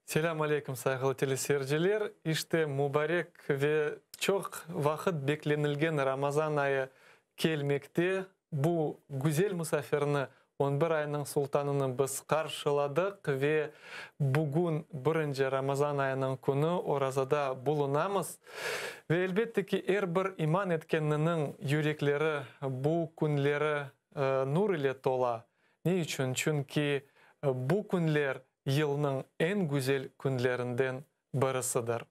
Selâm aleyküm, sayğılı teleseyirciler! İşte, mubarek ve çoq vaqıt beklenilgen Ramazan ayı kelmekte. Bu güzel musafirni, on bir aynıñ sultanını biz qarşıladıq ve bugün birinci Ramazan ayınıñ künü orazada bulunamız. Ve elbette ki, er bir iman etkeniniñ yürekleri bu künleri nur ile tola. Ne içün? Çünki bu künler yılnıñ eñ güzel künlerinden birisidir.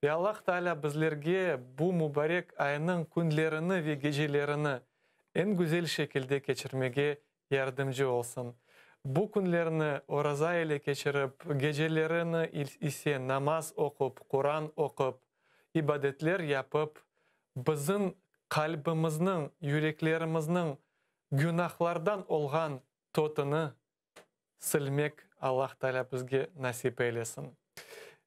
Ve Allah Taalâ bizlerge bu mubarek aynıñ künlerini ve gecelerini eñ güzel şekilde keçirmege yardımcı olsun. Bu künlerni oraza ile keçirip, gecelerini ise namaz oqup, Quran oqup, ibadetler yapıp, bizim qalbimizniñ, yüreklerimizniñ günahlardan olğan totunı silmek Allah Taalâ bizge nasip eylesin.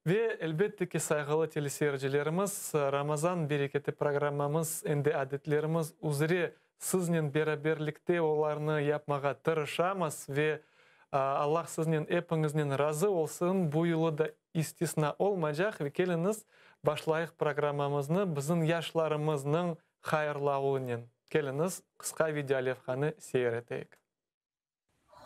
Ve, elbette ki, sayğılı teleseyircilerimiz, Ramazan bereketi programmamız endi adetlerimiz üzre siznen beraberlikte olarnı yapmağa tırışamız ve Allah siznen epiñiznen razı olsun, bu yılı da istisna olmacaq ve keliñiz, başlayıq programmamıznı bizim yaşlarımıznıñ hayırlavınen. Keliñiz, qısqa videolevhanı seyir eteyik.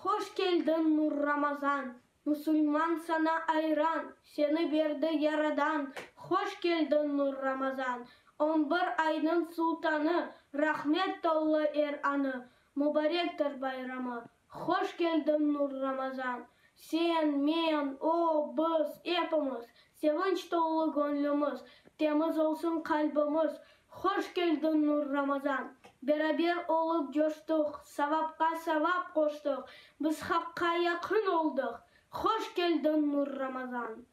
Hoş keldiñ, Nur Ramazan, Musulman saña ayran, Seni berdi Yaradan, Hoş keldiñ, Nur Ramazan. On bir aynıñ sultanı, Rahmet tollı er anı, Mubarektir bayramı, Hoş keldiñ, Nur Ramazan. Sen, men, o, biz, epimiz, Sevinç tollı göñlümiz, Temiz olsun qalbimiz, Hoş keldiñ, Nur Ramazan! Beraber olıp coştuq, Savapqa savap qoştuq, Biz Haqqa yaqın oldıq, Hoş keldiñ, Nur Ramazan!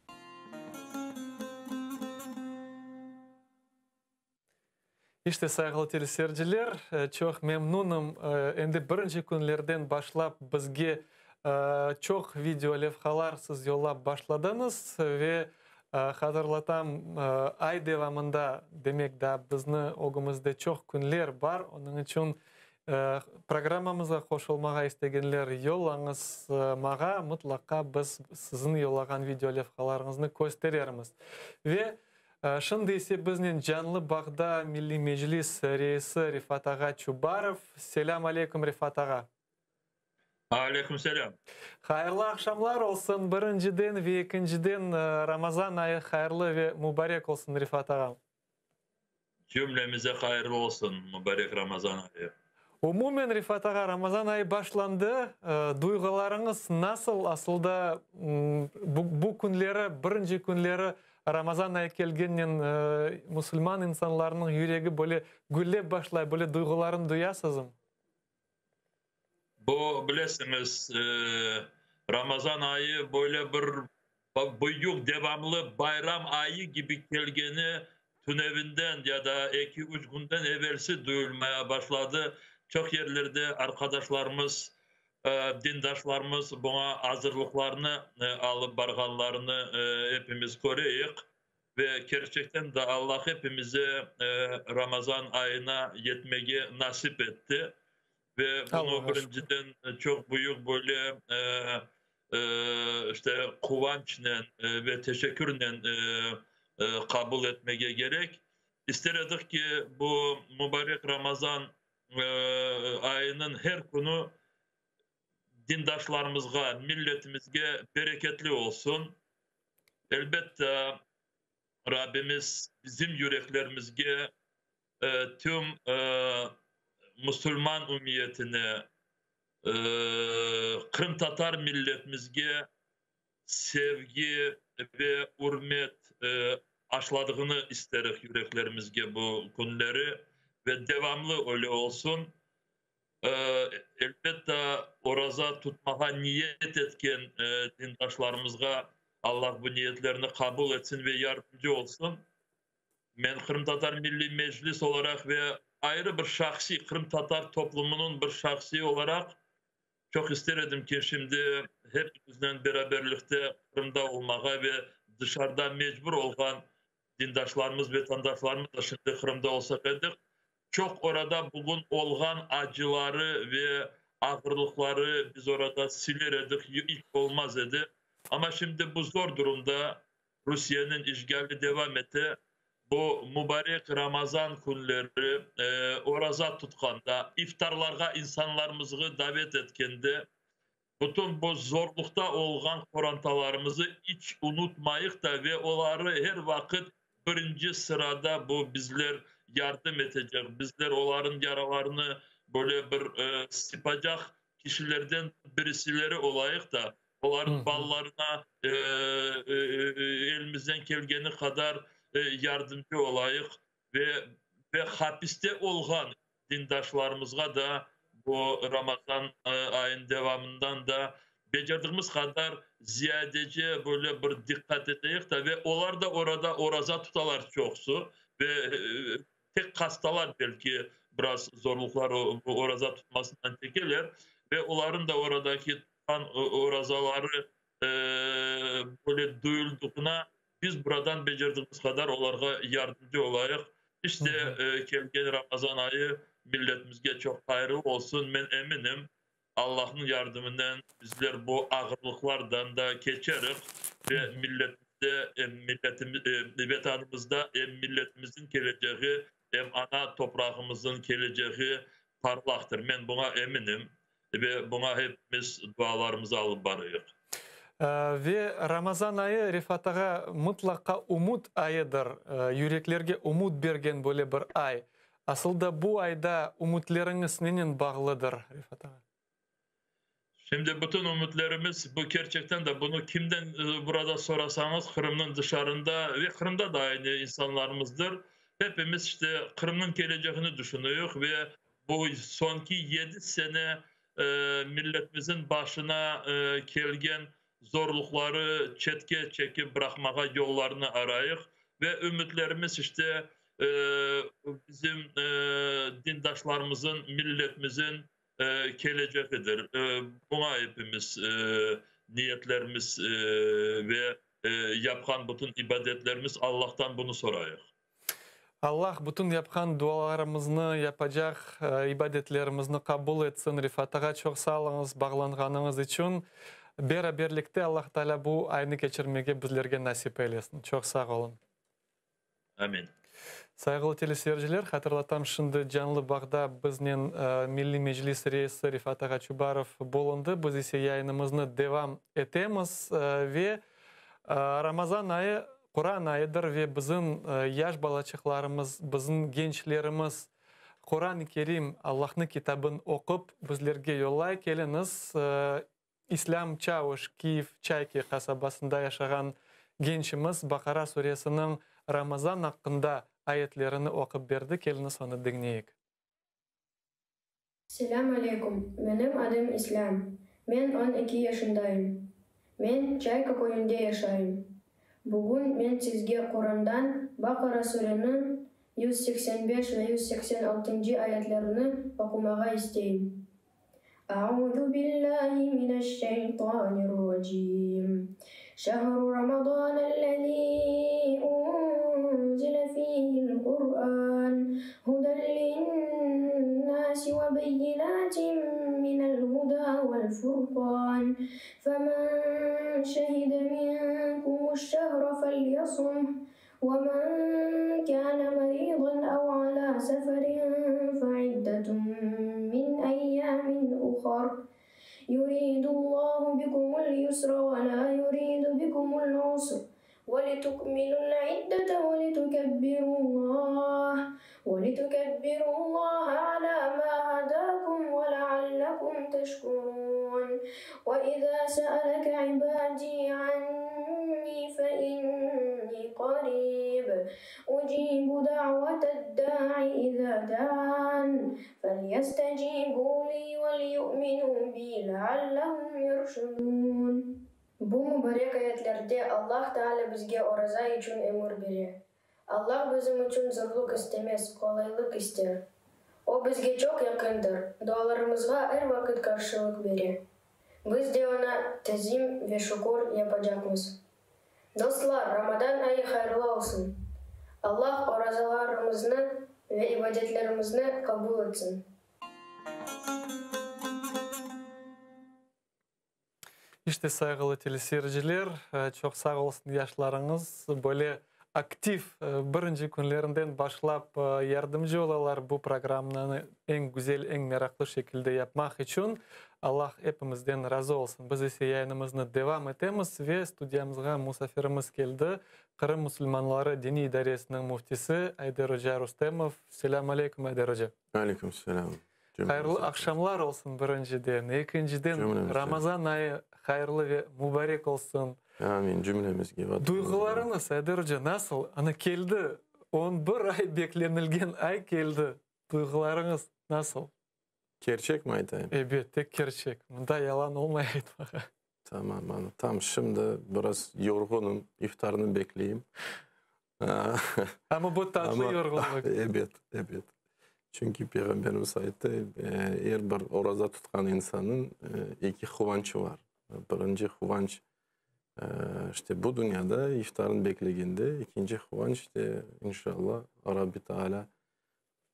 İşte, sayğılı teleseyirciler, çoq memnunım, endi birinci künlerden başlap bizge çoq video levhalar siz yollap başladıñız ve hatırlatam, ay devamında, demek, daa bizni ögümizde çoq künler bar, onıñ içün programmamızğa qoşulmağa istegenler yollañız mağa, mıtlaqa biz siziñ yollağan video levhalarıñıznı kösterermiz. Ve Şimdi ise biznen canlı bağda Milliy Meclis reisi Refat ağa Çubarov. Selâm aleyküm, Refat ağa. Aleyküm selâm. Hayırlı aqşamlar olsun, birinciden ve ekinciden Ramazan ayı hayırlı ve mubarek olsun, Refat ağa. Cümlemize hayırlı olsun, mubarek Ramazan ayı. Umumen, Refat ağa, Ramazan ayı başlandı, duyğularıñız nasıl? Asıl da bu künleri, birinci künleri Ramazan ayı kelgennen musulman insanlarınıñ yüregi böyle güllep başlay, böyle duyğularını duyasızm? Bu, bilesiñiz, Ramazan ayı böyle bir büyük, devamlı bayram ayı kibi kelgeni tünevinden ya da eki-üç künden evelsi duyulmaya başladı. Çoq yerlerde arqadaşlarımız, dindaşlarımız buña azırlıqlarnı alıp barğanlarını epimiz köreyik. Ve kerçekten de Allah hepimize Ramazan ayına yetmege nasip etti. Ve bunı birinciden çoq büyük böyle işte quvançnen ve teşekkürnen qabul etmege kerek. İster edik ki, bu mubarek Ramazan ayınıñ her künü dindaşlarımızğa, milletimizge bereketli olsun. Elbette, Rabbimiz bizim yüreklerimizge, tüm musulman ümiyetine, qırımtatar milletimizge sevgi ve ürmet aşladığını isterik yüreklerimizge bu künleri ve devamlı öyle olsun. Elbette, oraza tutmağa niyet etken dindaşlarımızğa Allah bu niyetlerini qabul etsin ve yardımcı olsun. Men Qırımtatar Milliy Meclis olaraq ve ayrı bir şahsiy, qırımtatar toplumınıñ bir şahsiy olaraq çoq ister edim ki, şimdi hepimiznen beraberlikte Qırımda olmağa ve dışarıda mecbur olğan dindaşlarımız, vatandaşlarımız da şimdi Qırımda olsaq edik. Çoq orada bugün olğan acıları ve. ağırlıqları biz orada siler edik, iç olmaz edi. Amma şimdi bu zor durumda, Rusiyeniñ işgali devam ete, bu mubarek Ramazan künleri oraza tutqanda, iftarlarğa insanlarımızğı davet etkende, bütün bu zorluqta olğan qorantalarımızı iç unutmayıq da ve oları er vaqıt birinci sırada bu bizler yardım etecek, bizler olarıñ yaralarını böyle bir sıpacaq kişilerden birisileri olayıq da, olarıñ balalarına elimizden kelgeni qadar yardımcı olayıq ve ve hapiste olğan dindaşlarımızğa da bu Ramazan ayınıñ devamından da becerdigimiz qadar ziyadece böyle bir diqqat eteyik da ve olar da orada oraza tutalar çoqusı ve tek hastalar belki biraz zorluqlar oraza tutmasından çekeler ve olarıñ da oradaki tutqan orazaları böyle duyuldığına biz buradan becerdigimiz qadar olarğa yardımcı olayıq. İşte, kelgen Ramazan ayı milletimizge çoq hayırlı olsun. Men eminim, Allahnıñ yardımınen bizler bu ağırlıqlardan da keçerik ve milletimizde, em milletimiz, Vetanımızda em milletimizniñ kelecegi, em ana toprağımıznıñ kelecegi parlaqtır. Men buña eminim ve buña hepimiz dualarımızı alıp barayıq. Ve Ramazan ayı, Refat ağa, mıtlaqa ümüt ayıdır, yüreklerge ümüt bergen böyle bir ay. Asıl da bu ayda ümütleriñiz nenen bağlıdır, Refat ağa? Şimdi bütün ümütlerimiz, bu kerçekten de bunı kimden burada sorasañız, Qırımnıñ dışarında ve Qırımda da aynı insanlarımızdır, hepimiz işte Qırımnıñ kelecegini düşünüyik ve bu soñki yedi sene milletimizniñ başına kelgen zorluqları çetke çekip bıraqmağa yollarını arayıq ve ümütlerimiz işte bizim dindaşlarımızın, milletimizin kelecegidir. Buña epimiz niyetlerimiz ve yapqan bütün ibadetlerimiz Allahtan bunı sorayıq. Allah bütün yapqan dualarımıznı, yapacaq ibadetlerimizni qabul etsin. Refat ağa, çoq sağ oluñız bağlanğanıñız içün. Beraberlikte Allah Taalâ bu aynı keçirmege bizlerge nasip eylesin. Çoq sağ oluñ. Amin. Sayğılı teleseyirciler, hatırlatam, şimdi canlı bağda biznen Milliy Meclis reisi Refat ağa Çubarov bulundı. Biz ise yayınımıznı devam etemiz ve Ramazan ayı Quran ayıdır ve bizim yaş balaçıqlarımız, bizim gençlerimiz Quran-ı Kerim, Allahnıñ kitabın oqup bizlerge yollay. Keliñiz, İslâm Çauş, Kiyev, Çayki qasabasında yaşağan gençimiz Baqara suresiniñ Ramazan aqqında ayetlerini oqup berdi, keliñiz onı diñleyik. Selâm aleyküm, menim adım İslâm, men 12 yaşındayım. Men Çayka köyünde yaşayım. Bugün men sizge Qurandan Baqara sureniñ 185 ve 186-ncı ayetlerini oqumağa isteyim. Auzu billahi mineşşeytanirracim. Şehru Ramazanellezî unzile fîhil Kur'an huden linnâsi ve beyinâtin minel hudâ vel furqân. Femen şehide minkumuşşehre felyasumh ve men kâne merîdan ev alâ seferin feiddetun min eyyâmin uhar. Yuridullahu bikumul yusra ve lâ yuridu bikumul usr ve litukmilul iddete ve litukebbirullaha ve litukebbirullaha alâ mâ hedâkum ve leallekum teşkurûn. Ve izâ se'eleke ibâdî annî fe innî qarîb ucîbu da'veted-dâ'i izâ da'ân Felyestecibû li velyu'minû bi leallehum yerşudûn. Bu mübarek ayetlerde Allah Taalâ bizge oraza içün emir bere. Allah bizim içün zorluq istemez, qolaylıq ister. O bizge çoq yaqındır, dualarımızğa er vaqıt qarşılıq bere. Biz de oña tazim ve şükür yapacaqmız. Dostlar, Ramadan ayı hayırlı olsun! Allah orazalarımıznı ve ibadetlerimizni qabul etsin! İşte, sayğılı teleseyirciler, çoq sağ olsun yaşlarıñız, böyle aktiv, birinci künlerinden başlap yardımcı olalar bu programmanı eñ güzel, eñ meraqlı şekilde yapmaq içün. Allah epimizden razı olsun. Biz ise yayınımıznı devam etemiz ve studiyamızğa musafirimiz keldi, Qırım musulmanları diniy idaresiniñ müftisi Ayder oca Rustemov. Selâm aleyküm, Ayder oca. Aleyküm selâm. Hayırlı aqşamlar olsun birinciden. Ekinciden, Ramazan ayı hayırlı ve mubarek olsun. Amin, cümlemizge. Duyğularıñız, Ayder oca, nasıl? Ana, keldi, on bir ay beklenilgen ay keldi. Duyğularıñız nasıl? Kerçekmi aytayım? Ebet, tek kerçek. Mında yalan olmay aytmağa. Tamam, ana, tam şimdi biraz yorğunım, iftarnı bekleyim. Amma bu tatlı yorğunlıq. Ebet, ebet. Çünki Peyğamberimiz ayttı, er bir oraza tutqan insannıñ eki quvançı var. Birinci quvanç, işte bu dünyada iftarnı beklegende, ekinci quvanç, işte, inşallah, Rabbi Taalâ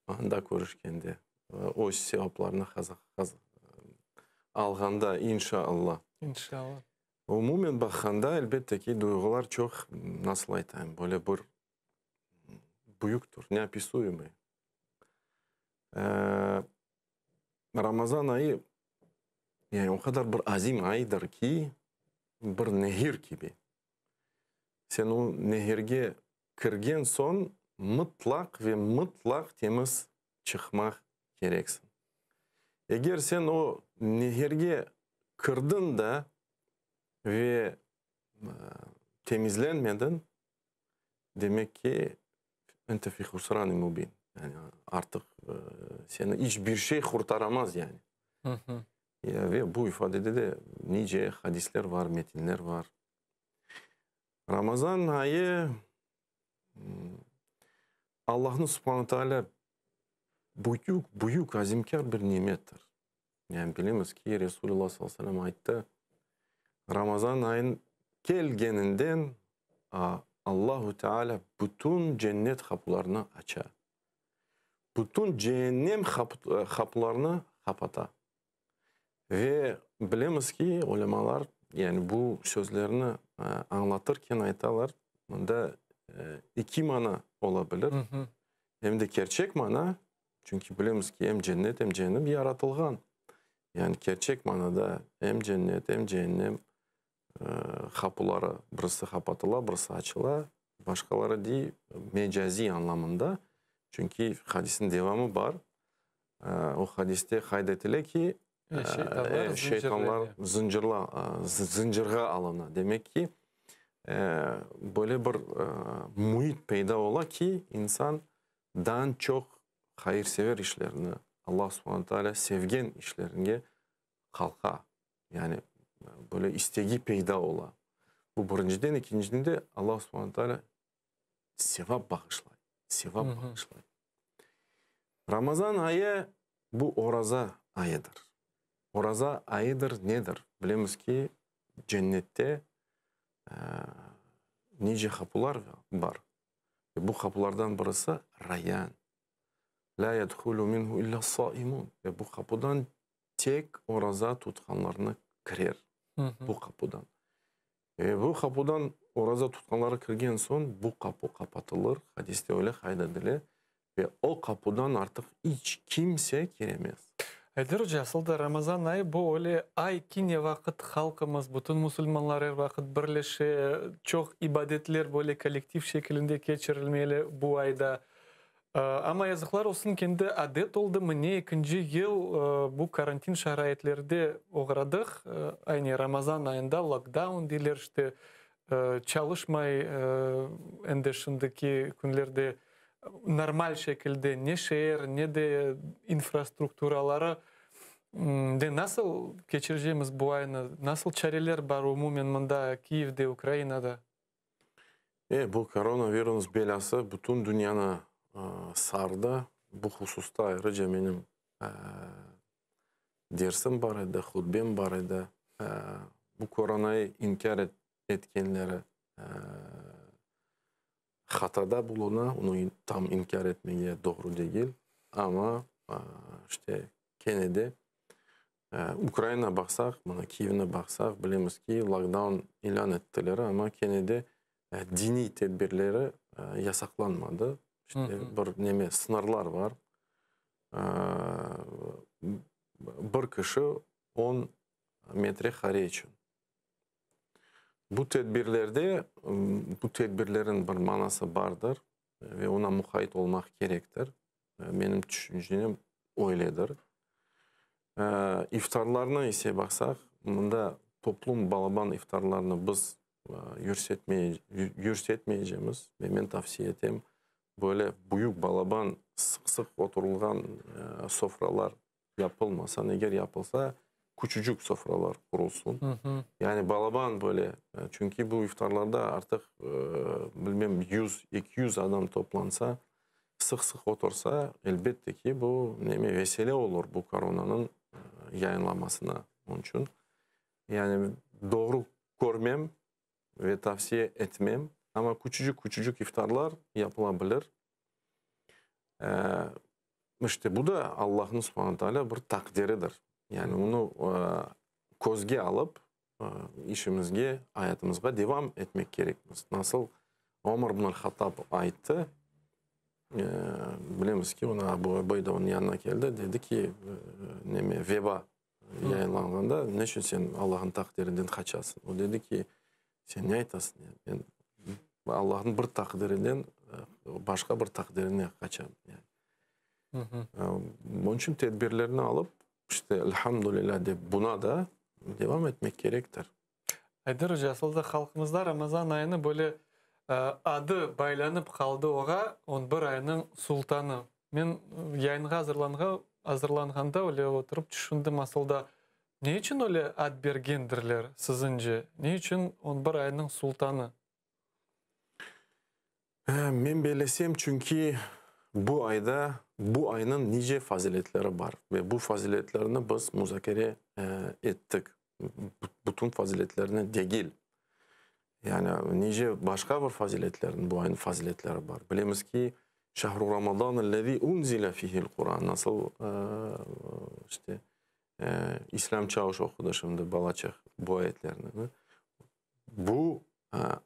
anda körüşkende, öz sevaplarını alğanda, inşallah. İnşallah. Umumen baqqanda, elbette ki, duyğular çoq, nasıl aytayım, böyle bir büyüktir, neopisuemıy. Ramazan ayı, yani o qadar bir azim aydır ki, bir nehir kibi. Sen o nehirge kirgen soñ mıtlaq ve mıtlaq temiz çıqmaq kereksiñ. Eger sen o nehirge kirdiñ da ve temizlenmediñ, demek ki, ente fi husrani mubin, yani artıq seni iç bir şey qurtaramaz yani. Ve bu ifadede de nice hadisler var, metinler var. Ramazan ayı Allahnıñ subhane teala büyük, büyük, azimkâr bir nimettir. Yani bilemiz ki, Resulullah sallallahu aleyhi ve sellem ayttı, Ramazan ayın kelgeninden Allahu Teala bütün cennet qapılarını aça, bütün ceennem qapılarını qapata. Ve bilemiz ki, ulemalar, yani bu sözlerni añlatırken aytalar, mında eki mana ola bilir. Em de kerçek mana, çünki bilemiz ki, em cennet, em ceennem yaratılğan. Yani kerçek manada em cennet, em ceennem qapuları, birisi qapatıla, birisi açıla. Başqaları dey, mecaziy añlamında, çünki hadisniñ devamı bar. O hadiste qayd etile ki, şeytanlar zıncırğa alına. Demek ki, böyle bir müit peyda ola ki, insan daa çoq hayırsever işlerni, Allah subhane teala sevgen işlerge qalqa. Yani böyle istegi peyda ola. Bu birinciden, ekinciden de Allah subhane teala sevap bağışlay, sevap bağışlay. Ramazan ayı bu oraza ayıdır. Oraza ayıdır nedir? Bilemiz ki, cennette nice qapular bar. Ve bu qapulardan birisi Rayyan. La yedhulu minhu illa saimun. Ve bu qapudan tek oraza tutqanlarnı kirer. Bu qapudan. Ve bu qapudan oraza tutqanları kirgen soñ, bu qapu qapatılır, hadiste öyle qayd etile, ve o qapudan artıq iç kimse kiremez. Ayder oca, asıl da Ramazan ayı bu öyle ay ki, ne vaqıt halqımız, bütün musulmanlar er vaqıt birleşe, çoq ibadetler böyle kollektiv şekilinde keçirilmeli bu ayda. Amma yazıqlar olsun, kendi adet oldımı ne, ekinci yıl bu karantin şaraitlerde oğradıq, aynı Ramazan ayında lokdaun deyler, işte, çalışmay endi şimdiki künlerde normal şekilde ne şeer, ne de infrastrukturaları. De nasıl keçirecemiz bu aynı, nasıl çareler bar umumen mında, Kiyevde, Ukrainada? E, bu koronavirus belâsı bütün dünyanı sardı. Bu hususta ayrıca menim dersim bar edi, hutbem bar edi. Bu koronayı inkâr etkenleri hatada buluna, onı tam inkâr etmege doğru degil. Amma, işte, kene de. Ukraina baqsaq, mına Kiyevni baqsaq, bilemiz ki, lokdaun ilân ettiler, amma kene de diniy tedbirleri yasaqlanmadı. İşte bir neme, sıñırlar bar. Bir kişi on metre kare içün. Bu tedbirlerde, bu tedbirlerniñ bir manası bardır ve oña muqayt olmaq kerektir. Menim tüşüncem öyledir. İftarlarnı ise baqsaq, mında toplum balaban iftarlarnı biz yürsetmeycemiz ve men tavsiye etem, böyle büyük balaban sıq-sıq oturılğan sofralar yapılmasa, eger yapılsa, küçücük sofralar qurulsun. Yani balaban böyle, çünki bu iftarlarda artıq, bilmem, yüz, 200 adam toplansa, sıq-sıq otursa, elbette ki, bu neme vesile olur bu koronanıñ yayınlamasına. Onıñ içün, yani doğru körmem ve tavsiye etmem, amma küçücük-küçücük iftarlar yapıla bilir. İşte bu da Allahnıñ subhane taalâ bir taqdiridir. Yani onı közge alıp, işimizge, ayatımızğa devam etmek kerekmiz. Nasıl Omar ibn al-Hattab ayttı, bilemiz ki, onı Abu Ubeyda onıñ yanına keldi, dedi ki, neme, veba yayınlanğanda, ne içün sen Allahnıñ taqdirinden qaçasıñ? O dedi ki, sen ne aytasıñ? Men Allahnıñ bir taqdirinden başqa bir taqdirine qaçam. Onıñ içün tedbirlerni alıp, işte, elhamdülilâ dep, buna da devam etmek kerektir. Ayder oca, asıl da halqımızda Ramazan ayını böyle adı baylanıp qaldı oğa, on bir aynıñ sultanı. Men yayınğa azırlanğanda öyle oturıp tüşündim, asıl da ne içün öyle ad bergendirler, siziñce? Ne içün on bir aynıñ sultanı? Men bellesem, çünki bu ayda bu aynıñ nice faziletleri bar ve bu faziletlerni biz muzakere ettik. Bütün faziletlerni degil. Yani nice başqa bir faziletlerniñ, bu aynıñ faziletleri bar. Bilemiz ki, Şahru Ramazan ellezî unzile fihil Quran, nasıl işte İslâm Çauş oqudı şimdi balaçıq bu ayetlerni. Bu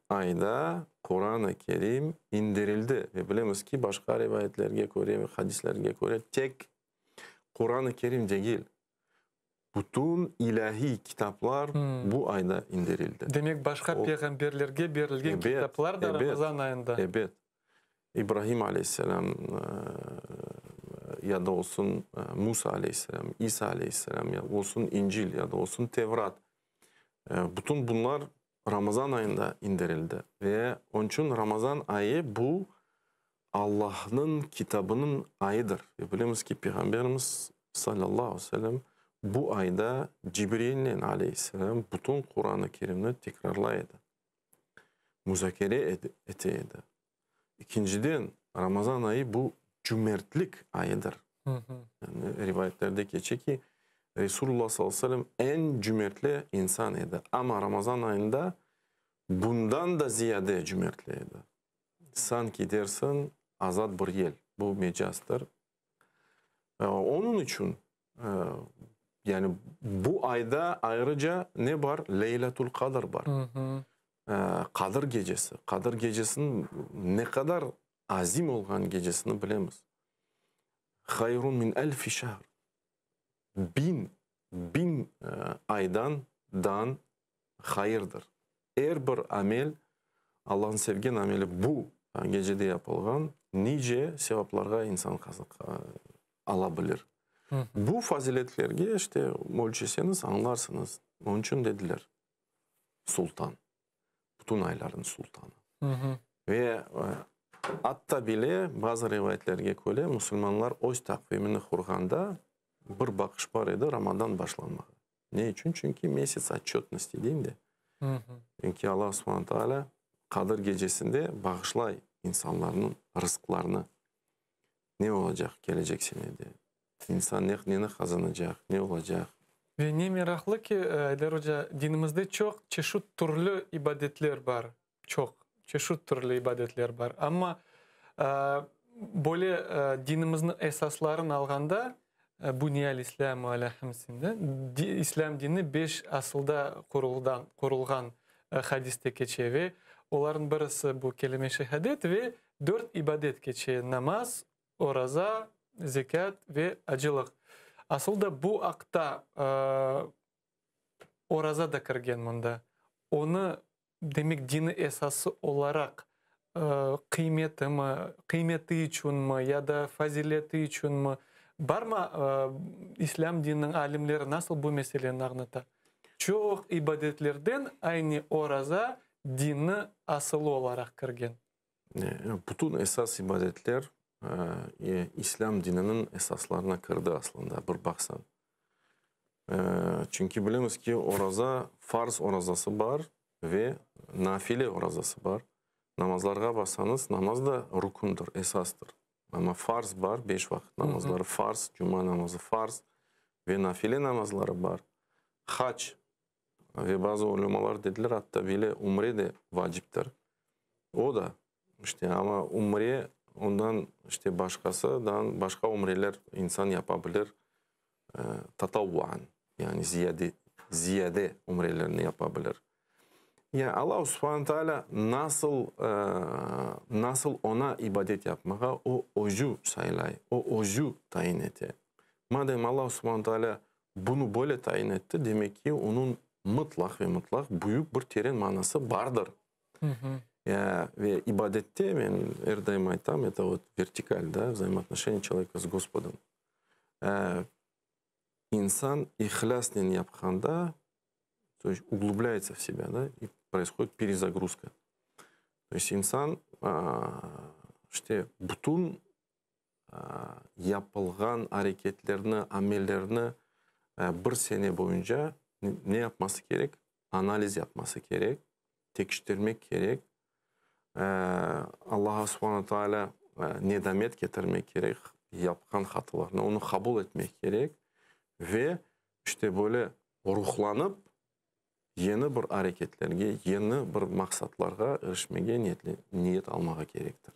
ayda Quran-ı Kerim indirildi ve bilemiz ki, başqa rivayetlerge köre ve hadislerge köre tek Quran-ı Kerim degil, bütün ilâhiy kitaplar bu ayda indirildi. Demek, başqa peyğamberlerge berilgen kitaplar da Ramazan ayında. Ebet, İbrahim aleyhisselâm ya da olsun Musa aleyhisselâm, İsa aleyhisselâm, ya olsun İncil, ya da olsun Tevrat. Bütün bunlar Ramazan ayında indirildi. Ve onıñ içün Ramazan ayı bu Allahnıñ kitabınıñ ayıdır. Ve bilemiz ki, Peyğamberimiz salâllahu aleyhi ve sellem bu ayda Cibrilnen aleyhisselâm bütün Quran-ı Kerimni tekrarlay edi. Muzakere ete edi. İkinciden, Ramazan ayı bu cümertlik ayıdır. Yani rivayetlerde keçe ki, Resulullah sallallahu aleyhi ve sellem eñ cümertli insan edi. Amma Ramazan ayında bundan da ziyade cümertli edi. Sanki dersiñ, azat bir yel. Bu mecazdır. Onıñ içün, yani bu ayda ayrıca ne bar? Leyletul Qadr bar. Qadır gecesi. Qadır gecesiniñ ne qadar azim olğan gecesini bilemiz. Hayrun min elfi şehr. Biñ, biñ aydan dan hayırdır. Er bir amel, Allahnıñ sevgen ameli bu gecede yapılğan nice sevaplarğa insan ala bilir. Bu faziletlerge işte ölçeseñiz, añlarsıñız. Onıñ içün dediler, sultan, bütün aylarnıñ sultanı. Ve atta bile bazı rivayetlerge köre, musulmanlar öz taqvimini qurğanda bir baqış bar edi Ramadan başlanmağa. Ne içün? Çünki mesяц otçetnosti deyim de. Çünki Allah subhane taalâ Qadır gecesinde bağışlay insanlarnıñ rızqlarını. Ne olacaq kelecek senede? İnsan ne, neni qazanacaq, ne olacaq? Ve ne meraqlı ki, Ayder oca, dinimizde çoq çeşit türlü ibadetler bar, çoq çeşit türlü ibadetler bar. Amma böyle dinimizniñ esaslarını alğanda. Buniyal islâmu alâ hamsin, İslâm dini beş asılda qurulğan hadiste keçe ve olarnıñ birisi bu kelime-i şehadet ve dört ibadet keçe, namaz, oraza, zekât ve acılıq. Asıl da bu aqta oraza da kirgen mında. Onı, demek, dini esası olaraq qıymetimi, qıymeti içünmi ya da fazileti içünmi, barmı İslâm dininiñ alimleri nasıl bu meseleni añlata? Çoq ibadetlerden aynı oraza dinni asılı olaraq kirgen. Bütün esas ibadetler İslâm dininiñ esaslarına kirdi aslında, bir baqsañ. Çünki bilemiz ki, oraza, farz orazası bar ve nafile orazası bar. Namazlarğa basañız, namaz da rukündir, esastır. Amma farz bar, beş vaqıt namazları farz, cuma namazı farz ve nafile namazları bar. Hac ve bazı ulemalar dediler, atta bile umre de vaciptir. O da, işte, amma umre ondan, işte, başqasıdan başqa umreler insan yapa bilir, tatavvuan, yani ziyade, ziyade umrelerni yapa bilir. Ya Allahu subhane taalâ nasıl, nasıl oña ibadet yapmağa o özü saylay, o özü tayin ete. Madem Allahu subhane taalâ bunı böyle tayin etti, demek ki, onıñ mıtlaq ve mıtlaq büyük bir teren manası bardır. Ya, ve ibadette, men er daim aytam, eto vot vertikal, da, взаимоотношение человека с Господом. İnsan ihlâsnen yapqanda, то есть углубляется в себя, да, и происходит перезагрузка. То есть insan işte bütün yapılğan areketlerni, amellerni bir sene boyunca ne yapması kerek? Analiz yapması kerek, tekiştirmek kerek, Allaha subhana taalâ nedamet ketirmek kerek yapqan hatalarına, onı qabul etmek kerek ve işte böyle ruhlanıp yeni bir areketlerge, yeni bir maqsatlarğa irişmege niyet almağa kerektir.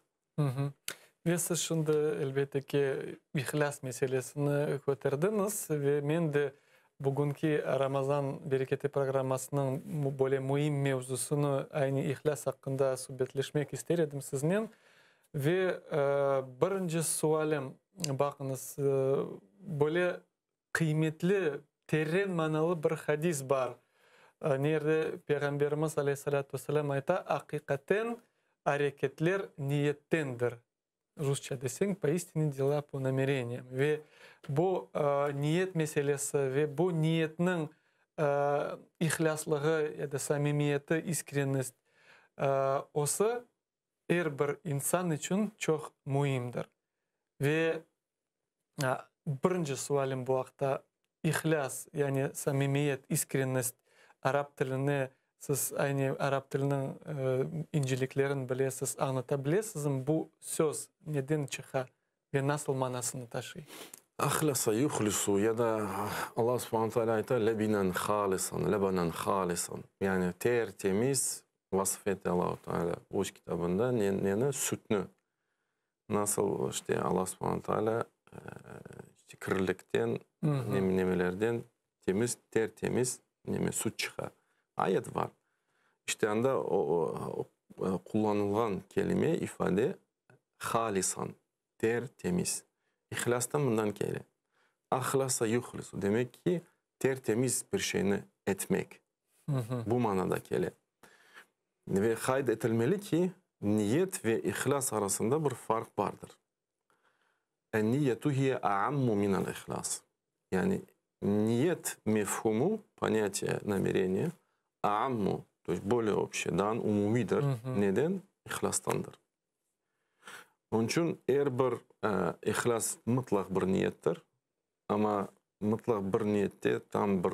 Ve siz şimdi, elbette ki, ihlâs meselesini köterdiñiz ve men de bugünki Ramazan bereketi programmasınıñ böyle müim mevzusını, aynı ihlâs aqqında subetleşmek ister edim siznen. Ve birinci sualim, baqıñız, böyle qıymetli, teren manalı bir hadis bar, nerde Peyğamberimiz aleyhi-salâtu ve-selâm ayta, Aqiqaten areketler niyettendir. Rusça deseñ, poistine dela po namereniyam. Ve bu niyet meselesi ve bu niyetniñ ihlâslığı ya da samimiyeti, iskrennost, osı er bir insan içün çoq müimdir. Ve birinci sualim bu aqta, ihlâs, yani samimiyet, iskrennost, arap tiline siz aynı arap tiliniñ inceliklerini bilesiz, añlata bilesizmi, bu söz neden çıqa ve nasıl manasını taşıy? Ahlasa yuhlisu ya da Allah subhane teala ayta lebinen halisan, lebenen halisan, yani ter-temiz vasıf ete Allahu Teala öz kitabında neni? Sütni. Nasıl işte Allah subhane teala işte kirlilikten, nemelerden temiz, ter-temiz neme süt çıqa. Ayet var. İşte anda qullanılğan kelime, ifade halisan, ter-temiz. İhlâs da mından kele. Ahlasa yuhlisu, demek ki, ter-temiz bir şeyni etmek. Bu manada kele. Ve qayd etilmeli ki, niyet ve ihlâs arasında bir farq bardır. En-niyetu hiye a'ammu minel-ihlâs. Yani niyet mefhumu, ponâtiye, namereniye, a'ammu, to est bolее общее, daa umumiydir. Neden? İhlâstandır. Onıñ içün er bir ihlâs mıtlaq bir niyettir, amma mıtlaq bir niyette tam bir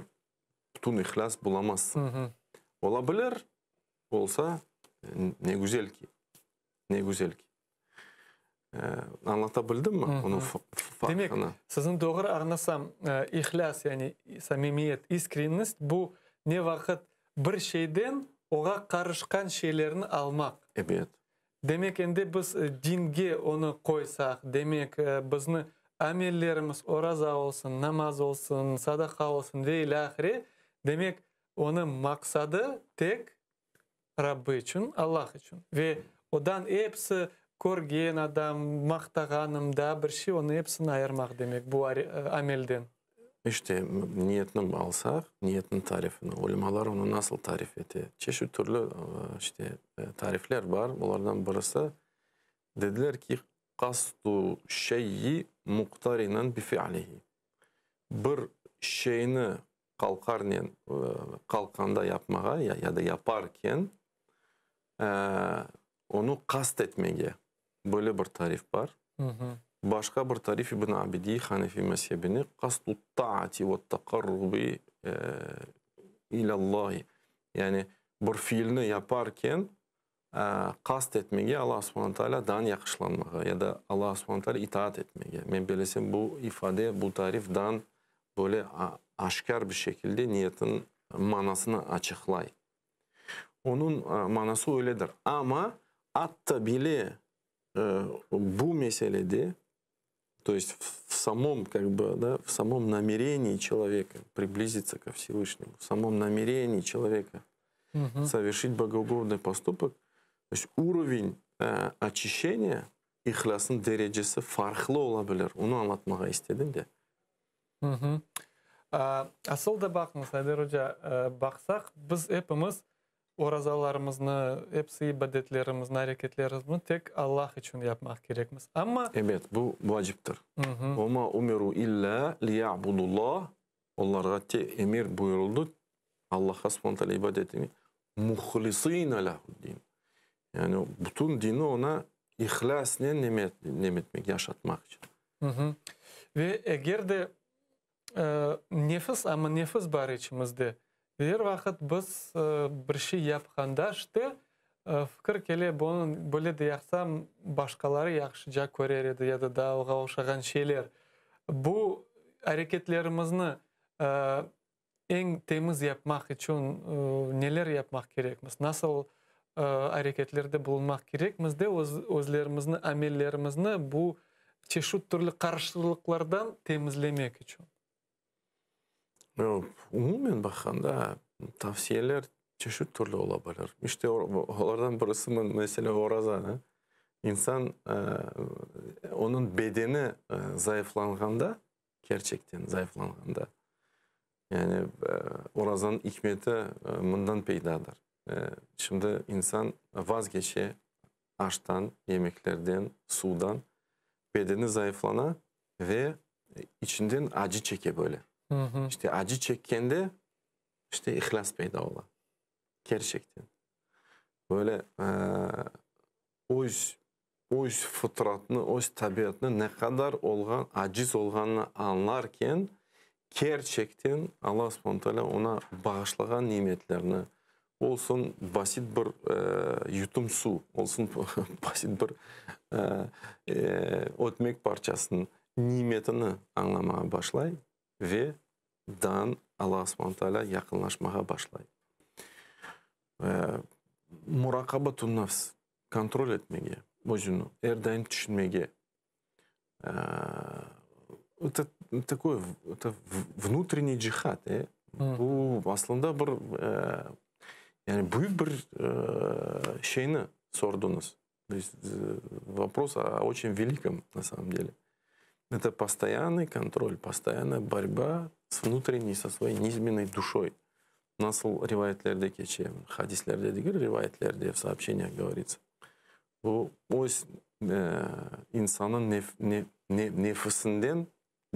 bütün ihlâs bulamazsıñ. Ola bilir, olsa, ne güzel ki, ne güzel ki. Añlata bildimmi onıñ farqını? Demek, sizni doğru añlasam, ihlâs, yani samimiyet, iskrennost, bu ne vaqıt bir şeyden oğa qarışqan şeylerni almaq. Ebet. Demek, endi biz dinge onı qoysaq, demek, bizni. Amellerimiz, oraza olsun, namaz olsun, sadaqa olsun ve ilâhre, demek, onıñ maqsadı tek Rabbi içün, Allah içün. Ve odan episi körgen adam, maqtağanım, daa bir şey, onı episini ayırmaq demek bu amelden. İşte, niyetni alsaq, niyetniñ tarifini, ulemalar onı nasıl tarif ete? Çeşit türlü, işte, tarifler bar. Olardan birisi, dediler ki, qasdu şeyyi muqtarinan bi fi'lihi. Bir şeyni qalqarnen, qalqqanda yapmağa ya da yaparken, onı qast etmege, böyle bir tarif bar. Başqa bir tarif İbn Abidiy Hanefi mezhebine qasdu taati ve taqarrubi ilallahi, yani bir fiilni yaparken qast etmege Alla subhane taalâ dan yaqışlanmağa ya da Alla subhane taalâ itaat etmege. Men belesem, bu ifade, bu tarif dan böyle aşkâr bir şekilde niyetniñ manasını açıqlay. Onıñ manası öyledir. Amma atta bile bu meselede, to est v samom, kak bı, da, v samom namerenii çeloveka priblizitsa ko Vsevyşnemu, v samom namerenii çeloveka soverşit bogougodnıy postupok, to est uroven oçişçeniya, ihlâsnıñ derecesi farqlı ola bilir. Onı añlatmağa istedim de. Asıl da baqıñız, Ayder oca, baqsaq, biz epimiz Orazalarımıznı, episi ibadetlerimizni, areketlerimizni tek Allah içün yapmaq kerekmiz. Amma. Ebet, bu vaciptir. Ve ma umiru illa liya'budullah, olarğa te emir buyurıldı, Allahqa subhane teala ibadet etmege, muhlisina lehu'd-din, yani bütün dini ona ihlâsnen neme etmek, yaşatmaq içün. Ve eger de Nefis, amma nefis bar içimizde. Er vaqıt biz bir şey yapqanda, işte, fikir kele, bunı böyle de yapsam, başqaları yahşıca körer edi ya da daa oğa oşağan şeyler. Bu areketlerimizni eñ temiz yapmaq içün neler yapmaq kerekmiz? Nasıl areketlerde bulunmaq kerekmiz de özlerimizni, amellerimizni bu çeşit türlü qarşılıqlardan temizlemek içün? Umumen baqqanda, tavsiyeler çeşit türlü ola bilir. İşte, olardan birisi, meselâ, oraza. İnsan, onıñ bedeni zayıflanğanda, kerçekten zayıflanğanda, yani orazanıñ ikmeti mından peydadır. Şimdi insan vazgeçe aştan, yemeklerden, suvdan, bedeni zayıflana ve içinden acı çeke böyle. İşte acı çekkende, işte ihlâs peyda ola. Kerçekten. Böyle öz öz fıtratnı, öz tabiatnı ne qadar olğan, aciz olğanını añlarken, kerçekten Alla subhane taalâ oña bağışlağan nimetlerni, olsun basit bir yutum suv, olsun basit bir ötmek parçasınıñ nimetini añlamağa başlay ve dan Alla subhane taalâ yaqınlaşmağa başlay. Muraqabatun nafs, kontrol etmege özüni, er daim tüşünmege. Это такой, это vnutreniy cihad, e? Bu aslında bir, yani büyük bir şeyni sordıñız. То есть vopros o oçen velikom na samom dele. Это postoyannıy kontrol, postoyannaya borba s vnutreniy, so svoyey nizmennoy duşoy. Nasıl rivayetlerde keçe, hadislerde degil, rivayetlerde, v soobşeniyah govoritsâ. Bu öz insannıñ nefisinden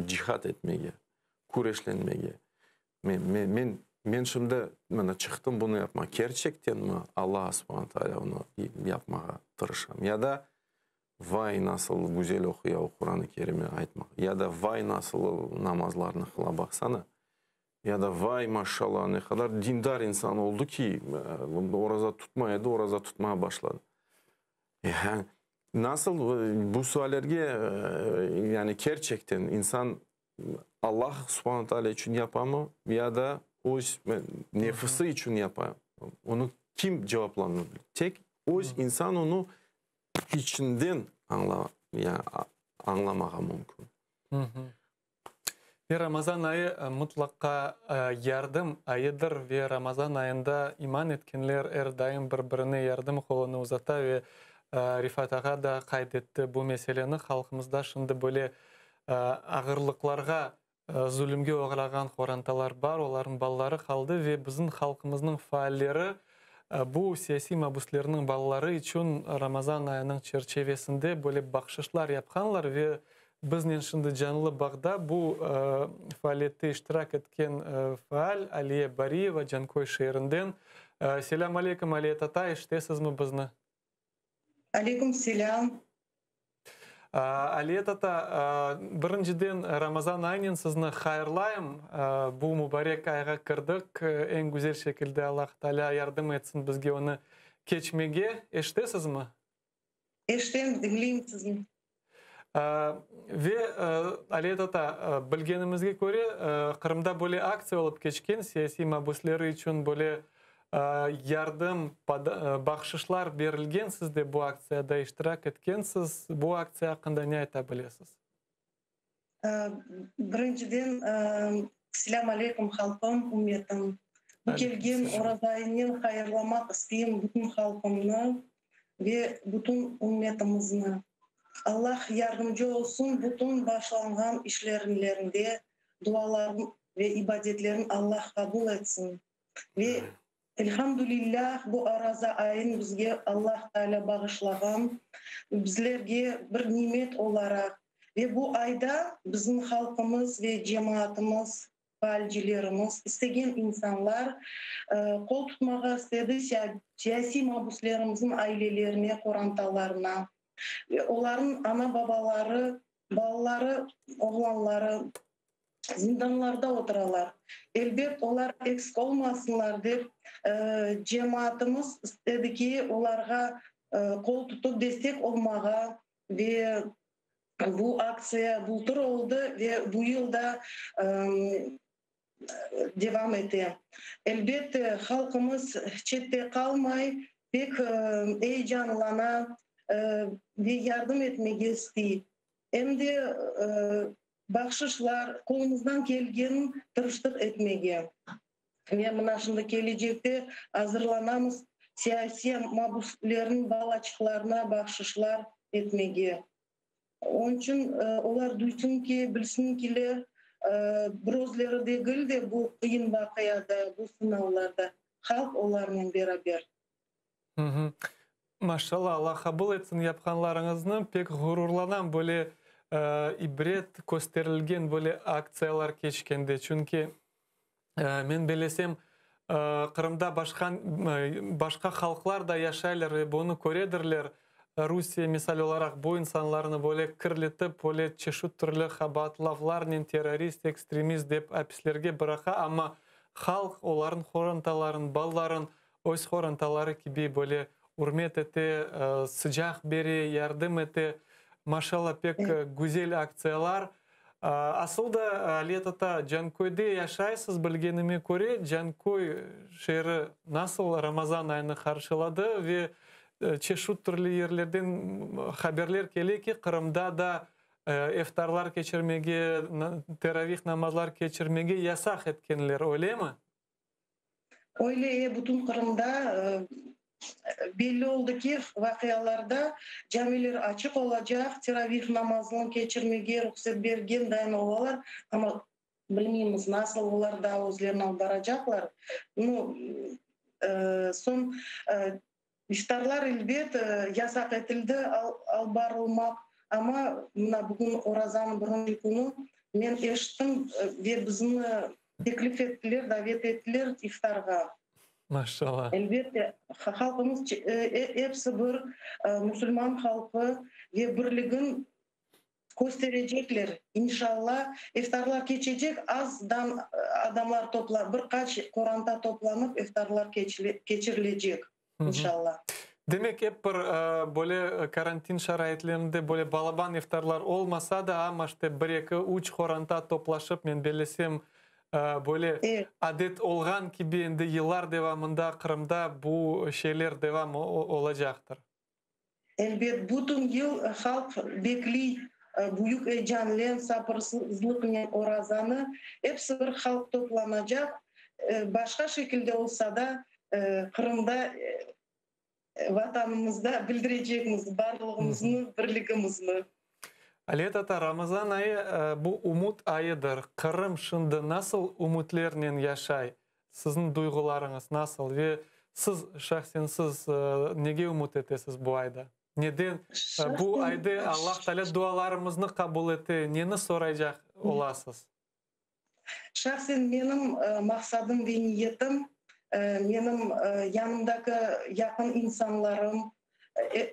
cihad etmege, küreşlenmege. Men, men şimdi mına çıqtım bunı yapmağa, kerçektenmi Alla subhane taalâ onı yapmağa tırışam? Ya da vay nasıl güzel oquya o Quran-ı Kerimni aytmaq, ya da vay nasıl namazlarnı qıla, baqsana, Ya da vay, maşşalla, ne qadar dindar insan oldı ki, oraza tutmay edi, oraza tutmağa başladı. Yani, nasıl bu suallerge, yani kerçekten insan Allah subhane taalâ içün yapamı, ya da öz nefisi içün yapa, onı kim cevaplanır? Tek öz insan onı içinden añlamağa mümkün. Ve Ramazan ayı mıtlaqqa yardım ayıdır ve Ramazan ayında iman etkenler er daim bir-birine yardım qolunı uzata ve Refat ağa da qayd etti bu meseleni, halqımızda şimdi böyle ağırlıqlarğa, zulümge oğrağan qorantalar bar, olarnıñ balaları qaldı ve bizim halqımıznıñ faalleri bu siyasiy mabüslerniñ balaları içün Ramazan ayınıñ çerçevesinde böyle bahşışlar yapqanlar ve Biznen şimdi canlı bağda bu faaliyette iştirak etken faal Aliye Bariyeva Canköy şeerinden. Selâm aleyküm, Aliye tatay, eşitesizmi bizni? Aleyküm selâm. Aliye tata, birinciden Ramazan ayınen sizni hayırlayım. Bu mubarek ayğa kirdik. Eñ güzel şekilde Allah Taalâ yardım etsin bizge onı keçmege. Eşitesizmi? Eşitem, diñleyim sizni. Ve, Aliye tata, bilgenimizge köre, Qırımda böyle aktsiya olıp keçken, siyasiy mabüsleri içün böyle yardım, bahşışlar berilgen, siz de bu aktsiyada iştirak etkensiz. Bu aktsiya aqqında ne ayta bilesiz? Birinciden, selâm aleyküm, halqım, ümmetim. Bu kelgen Oraza ayınen hayırlamaq isteyim bütün halqımnı ve bütün ümmetimizni. Allah yardımcı olsun bütün başlanğan işlerinlerinde, duaların ve ibadetlerin Allah qabul etsin. Ve elhamdülillah bu Oraza ayın bizge Allah Taalâ bağışlağan, bizlerge bir nimet olaraq ve bu ayda bizim halqımız ve cemaatımız, faalcilerimiz, istegen insanlar qol tutmağa istedi siyasiy mabüslerimizniñ ailelerine, qorantalarına ve olarnıñ ana-babaları, balaları, oğlanları zindanlarda oturalar. Elbet, olar eksik olmasınlar dep, cemaatımız istedi ki, olarğa qol tutıp destek olmağa ve bu aktsiya bultır oldı ve bu yıl da devam ete. Elbette, halqımız çette qalmay, pek eyecanlana ve yardım etmege istey. Em de bahşışlar, qolumızdan kelgenin tırıştıq etmege. Ve mına şimdi kelecekte azırlanamız siyasiy mabüslerniñ balaçıqlarına bahşışlar etmege. Onıñ içün olar duysun ki, bilsin kiler, bir özleri degil de bu qıyın vaqiada, bu sınavlarda, halq olarnen beraber. Maşallah, Allah qabul etsin yapqanlarıñıznı, pek ğururlanam böyle ibret kösterilgen böyle aktsiyalar keçkende, çünki men belesem Qırımda başqa başqa halqlar da yaşaylar ve bunı köredirler, Rusiye misal olaraq bu insanlarnı böyle kirletip, böyle çeşit türlü qabaatlavlarnen terrorist, ekstremist dep apislerge bıraqa, amma halq olarnıñ qorantaların, balaların Öz qorantaları kibi böyle ürmet ete, sıcaq bere, yardım ete. Maşalla, pek güzel aktsiyalar. Asıl da, Aliye tata, Canköyde yaşaysız, bilgenime köre, Canköy şeeri nasıl Ramazan ayını qarşıladı ve çeşit türlü yerlerden haberler kele ki, Qırımda da iftarlar keçirmege, teravih namazlar keçirmege yasaq etkenler, öylemi? Öyle, e, bütün Qırımda belli oldı ki, vaqialarda camiler açıq olacaq, teravih namazını keçirmege ruhset bergen dayın olalar, amma bilmeymiz, nasıl olar daa özlerini alıp baracaqlar. Nu, soñ iftarlar, elbet, yasaq etildi alıp barılmaq, amma mına bugün orazanıñ birinci künü men eşittim ve bizni Teklif ettiler, davet ettiler iftarğa. Maşallah. Elbette, halqımız episi bir musulman halqı ve birligin kösterecekler, inşallah. İftarlar keçecek, azdan adamlar topla, bir qaç qoranta toplanıp iftarlar keçirilecek, inşallah. Demek, ep bir böyle karantin şaraitlerinde böyle balaban iftarlar olmasa da, amma işte bir, eki, üç qoranta toplaşıp, men bellesem, böyle adet olğan kibi endi yıllar devamında Qırımda bu şeyler devam olacaqtır. Elbet, bütün yıl halq bekliy. Büyük eyecanlen, sabırsızlıqnen orazanı episi bir halq toplanacaq. Başqa şekilde olsa da, Qırımda, Vatanımızda bildirecekmiz barlığımıznı, birligimizni. Aliye tata, Ramazan ayı bu ümüt ayıdır. Qırım şimdi nasıl ümütlernen yaşay? Siziñ duyğularıñız nasıl ve siz, şahsen siz nege ümüt etesiz bu ayda? Neden bu ayda Allah Teala dualarımıznı qabul ete, neni soraycaq olasız? Şahsen menim maqsadım ve niyetim, menim yanımdaki yaqın insanlarım,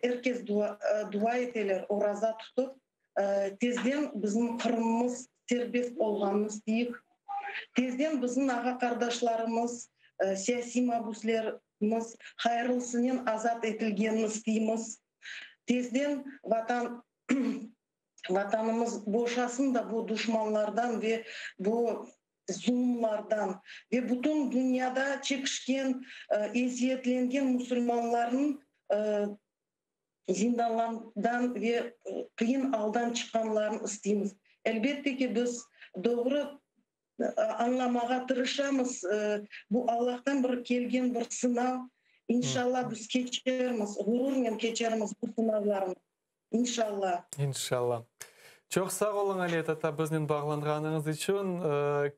er kes dua eteler, oraza tutıp, tezden bizim Qırımımız serbest olğanını isteyik, tezden bizim ağa-qardaşlarımız, siyasiy mabüslerimiz hayırlısınen azat etilgenini isteymiz, tezden Vatan Vatanımız boşasın da bu duşmanlardan ve bu zulumlardan ve bütün dünyada çekişken, eziyetlengen musulmanlarnıñ zindanlardan ve qıyın aldan çıqqanlarını isteymiz. Elbette ki, biz doğru añlamağa tırışamız, bu Allahtan bir kelgen bir sınav. İnşallah, biz keçermiz, ğururnen keçermiz bu sınavlarnı. İnşallah. İnşallah. Çoq sağ oluñ, Aliye tata, biznen bağlanğanıñız içün.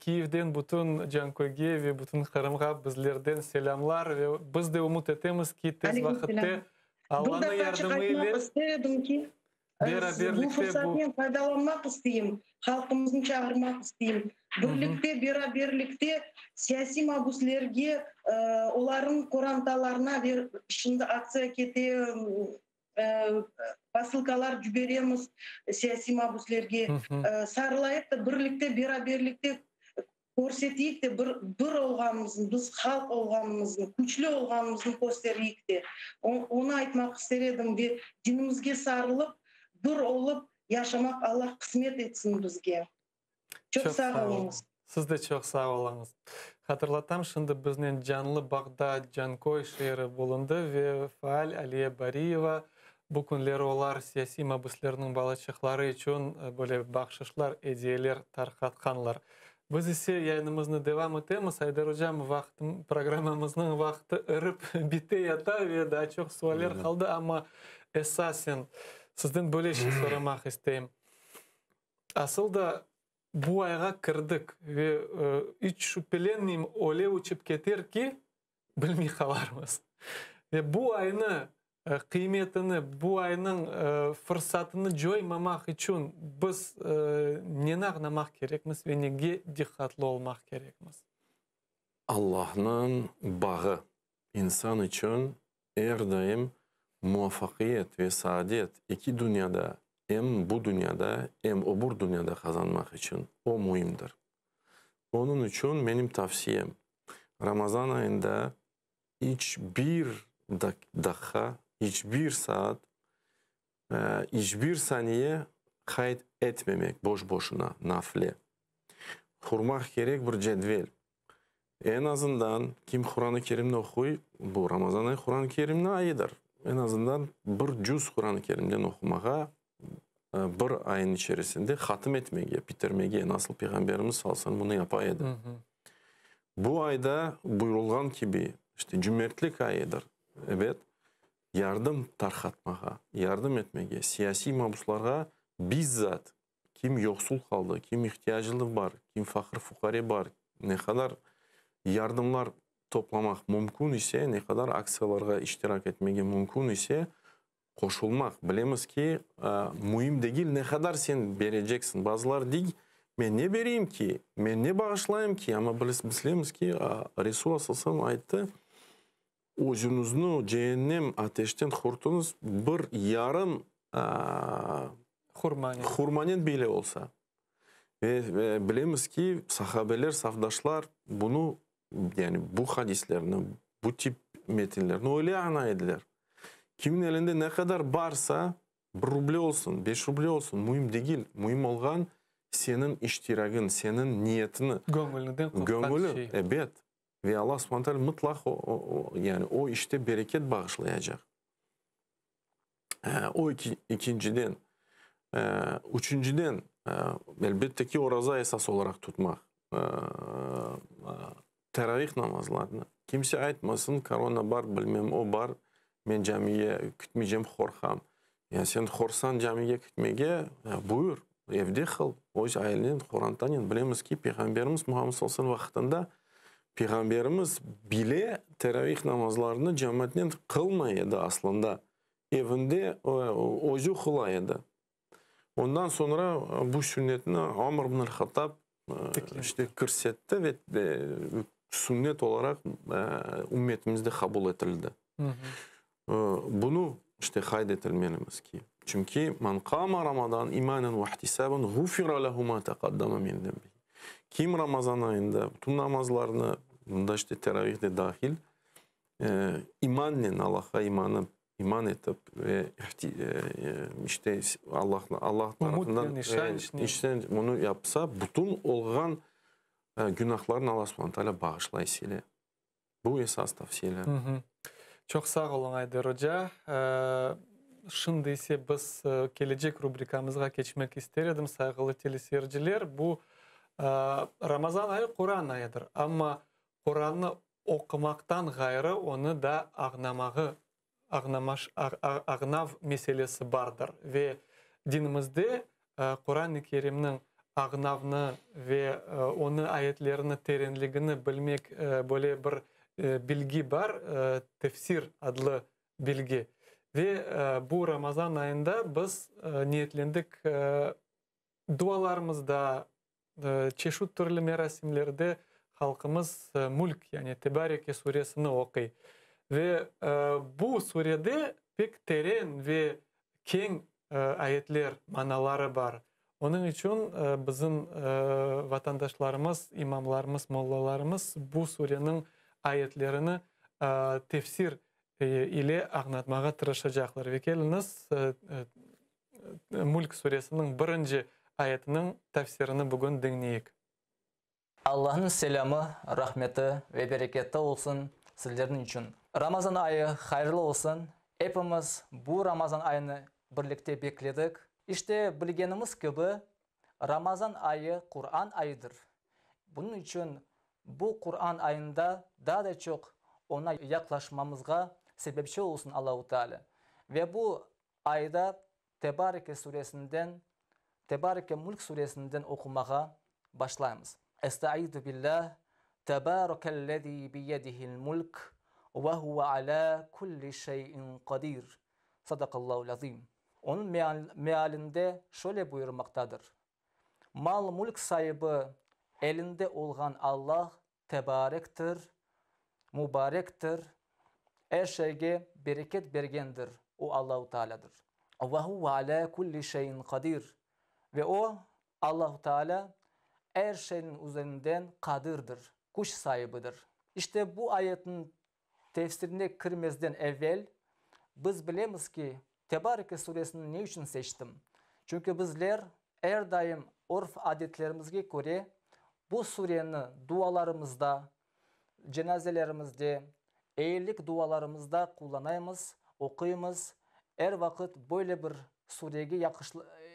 Kiyevden bütün Canköyge ve bütün Qırımğa bizlerden selâmlar ve biz de ümüt etemiz ki, tez vaqıtte Allanıñ yardımı ile beraberlikte bu. Bu fırsatnen faydalanmaq isteyim, halqımıznı çağırmaq isteyim. Birlikte, beraberlikte siyasiy mabüslerge, olarnıñ qorantalarına ve şimdi aktsiya kete, Posılkalar cüberemiz siyasiy mabüslerge. Sarılayıq da, birlikte, beraberlikte körseteyik de, bir bir olğanımıznı, biz halq olğanımıznı, küçlü olğanımıznı köstereyik de. Onı aytmaq ister edim ve dinimizge sarılıp, bir olıp yaşamaq Allah qısmet etsin bizge. Çoq sağ oluñız. Siz de çoq sağ oluñız. Hatırlatam, şimdi biznen canlı bağda Canköy şeeri bulundı ve faal Aliye Bariyeva. Bu künleri olar siyasiy mabüslerniñ balaçıqları içün böyle bahşışlar, ediyeler tarqatqanlar. Biz ise yayınımıznı devam etemiz. Ayder ocam, vaqıt, programmamıznıñ vaqtı irip bite yata ve daa çoq sualler qaldı, amma esasen sizden böyle şey soramaq isteyim. Asıl da bu ayğa kirdik ve iç şüphelenmeyim, öyle uçıp keter ki, bilmey qalarmız. Ve bu aynı qıymetini, bu aynıñ fırsatını coymamaq içün biz neni añlamaq kerekmiz ve nege diqqatlı olmaq kerekmiz? Allahnıñ bağı insan içün Er daim muvafaqiyet ve saadet eki dünyada, em bu dünyada, em öbür dünyada qazanmaq içün o müimdir. Onıñ içün menim tavsiyem, Ramazan ayında iç bir daqqa, iç bir saat, iç bir saniye qayd etmemek boş-boşuna, nafle. Qurmaq kerek bir cedvel. Eñ azından, kim Quran-ı Kerimni oquy, bu Ramazan ayı Quran-ı Kerimniñ ayıdır. Eñ azından bir cüz Quran-ı Kerimden oqumağa bir ayın içerisinde hatım etmege, bitirmege, nasıl Peyğamberimiz sallallahu aleyhi ve sellem bunı yapa edi. Bu ayda buyurılğan kibi, işte, cümertlik ayıdır, ebet, yardım tarqatmağa, yardım etmege, siyasiy mabuslarğa bizzat Kim yoqsul qaldı, kim ihtiyaclı bar, kim faqır-fuqare bar, ne qadar yardımlar toplamaq mümkün ise, ne qadar aktsiyalarğa iştirak etmege mümkün ise, qoşulmaq. Bilemiz ki, müim degil ne qadar sen bereceksiñ. Bazılar dey, men ne bereyim ki, men ne bağışlayım ki, amma bilemiz ki, Resulullah sallallahu aleyhi ve sellem ayttı, Özüñizni ceennem ateşten qurtuñız, bir yarım hurmanen bile olsa. Ve bilemiz ki, sahabeler, safdaşlar bunı, yani bu hadislerni, bu tip metinlerni öyle añlay ediler. Kimin elinde ne qadar barsa, bir ruble olsun, beş ruble olsun, müim degil, müim olğan seniñ iştiragıñ, seniñ niyetini. Göñülünden qopqan şey. Ebet. Ve Allah subhane teala mıtlaq yani o işte bereket bağışlayacaq. O ekinciden. Üçünciden, elbette ki, oraza esas olaraq tutmaq, teravih namazlarını. Kimse aytmasın, korona bar, bilmem o bar, men camiye kitmeycem, qorqam. Ya sen qorqsañ camige kitmege, buyur, evde qıl, öz ailenen, qorantanen. Bilemiz ki, Peyğamberimiz Muhammed sallallahu aleyhi ve sellem vaqtında Peyğamberimiz bile teravih namazlarını cemaatnen qılmay edi aslında. Evinde özü qıla edi. Ondan soñra bu sünnetni Ömer ibn al-Hattab işte kirsetti ve sünnet olaraq ümmetimizde qabul etildi. Bunı işte qayd etilmelimiz ki, çünki men qama Ramadan imanen ve ihtisaben ğufira lehu ma teqaddama min zenbihi. Kim Ramazan ayında bütün namazlarını, bunda işte teravih de dahil, imannen Allahqa imanı iman etip ve işte Allah Allah tarafından işte bunı yapsa, bütün olğan günahlarını Allah subhane taalâ bağışlay, sile. Bu esas tavsiyeler. Çoq sağ oluñ, Ayder oca. Şimdi ise biz kelecek rubrikamızğa keçmek ister edim, sayğılı teleseyirciler. Bu Ramazan ayı Quran ayıdır. Amma Qurannı oqumaqtan ğayrı onı da ağnamağı, ağnamaş, ağnav meselesi bardır. Ve dinimizde Quran-ı Kerimniñ ağnavnı ve onı ayetlerini terenligini bilmek böyle bir bilgi bar, tefsir adlı bilgi. Ve bu Ramazan ayında biz niyetlendik dualarımızda, Çeşit türlü merasimlerde halqımız Mülk, yani Tebareke suresini oquy. Ve bu surede pek teren ve keñ ayetler, manaları bar. Onıñ içün bizim vatandaşlarımız, imamlarımız, mollalarımız bu sureniñ ayetlerini tefsir ile añlatmağa tırışacaqlar. Ve keliñiz, Mülk suresiniñ birinci ayetiniñ tefsirini bugün diñleyik. Allahnıñ selâmı, rahmeti ve bereketi olsun sizlerniñ içün. Ramazan ayı hayırlı olsun! Epimiz bu Ramazan ayını birlikte bekledik. İşte, bilgenimiz kibi, Ramazan ayı Quran ayıdır. Bunıñ içün bu Quran ayında daa da çoq Oña yaqlaşmamızğa sebepçi olsun Allahu Teala. Ve bu Ayda Tebareke suresinden, Tebareke Mülk suresinden oqumağa başlaymız. Estaizu billah, Tebarekellezî biyedihil mülk ve huve alâ kulli şeyin kadir. Sadakallahu'l azîm. Onıñ mealinde şöyle buyurmaqtadır, Mal-mülk saibi elinde olğan Allah tebarektir, mubarektir, er şeyge bereket bergendir, O Allahu Tealâdır. Ve huve alâ kulli şeyin kadir. Ve O, Allahu Tealâ, er şeyniñ üzerinden qadirdir, küç saibidir. İşte bu ayetniñ tefsirine kirmezden evel, biz bilemiz ki, Tebareke suresini ne içün seçtim? Çünki bizler er daim örf-adetlerimizge köre bu sureni dualarımızda, cenazelerimizde, eyilik dualarımızda qullanaymız, oquymız, er vaqıt böyle bir surege